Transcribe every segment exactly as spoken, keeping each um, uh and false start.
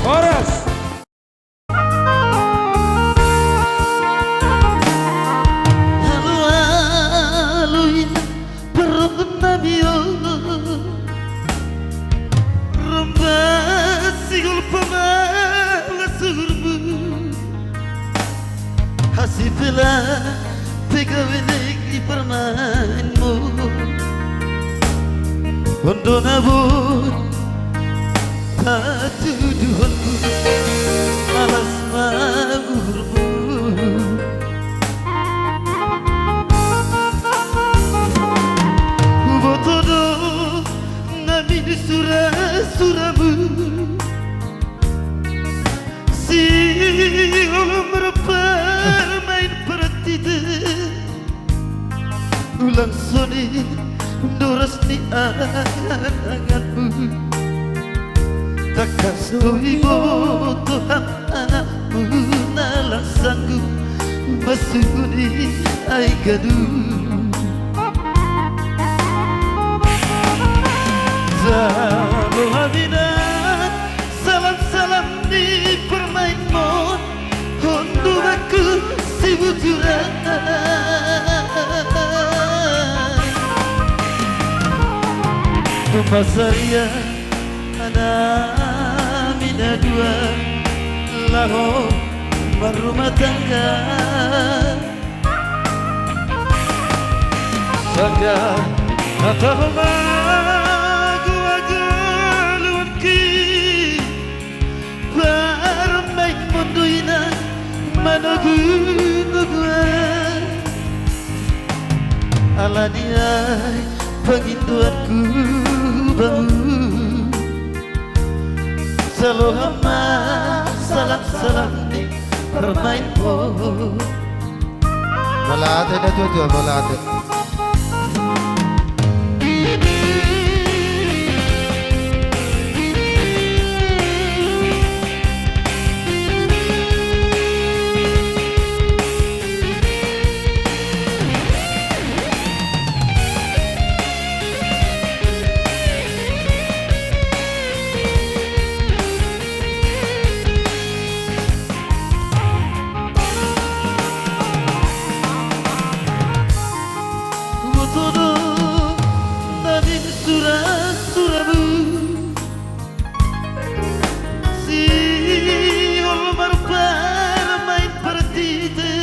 Horas. Halo, halo, ina, perut nami, oh. Romba sigol pamala sugurmu. Hasipela pegawai negeri permainmu. Ondo nabun patuduhonmu. Alas magurmu. Uboto do nami di sura-suramu. Si olo merpar main pertite. Ulang soni doras ni angan-anganmu. Takas doi boto ham anakmu nalang sanggup masuni ai gaduh. Jalo hamina salam-salam ni permainmu. Ondo baku si bujuran. Tumbasarian nami nadua laho marumah tangga. Sangga nataho magoa-goaluanki. Parmainmu ndo ina manogu-noguan. Alani ai pangindoanku bamu. Jalo hama salam-salam ni permainmu. Malate da tua-tua, malate. Uboto do nami di sura-suramu. Si olo merpar main pertite.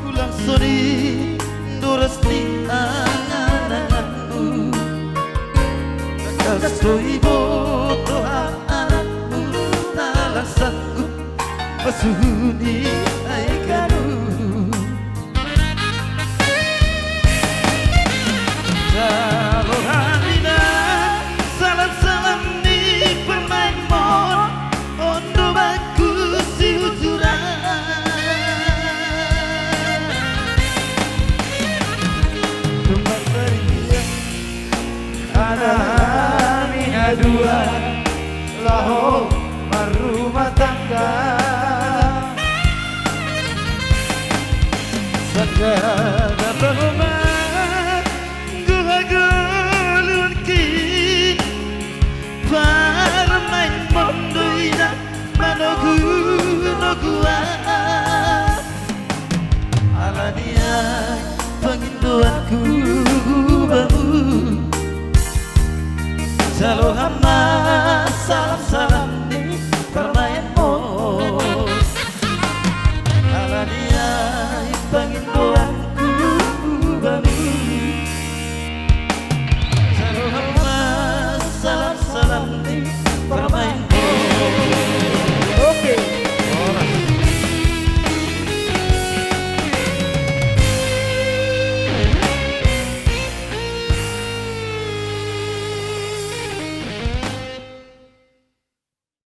Ulang soni doras ni angan-anganmu. Takas doi boto ham anakmu nalang sanggup masuni ai gaduh. Jalo hamina salam-salam ni permainmu. Ondo baku si bujuran. Tumbasarian nami nadua laho marumah tangga. Sangga nataho magoa-goaluanki. Parmainmu ndo ina manogu-noguan. Alani ai pangindoanku bamu. Jalo hama salam-salam ni permainmu. Alani ai pangin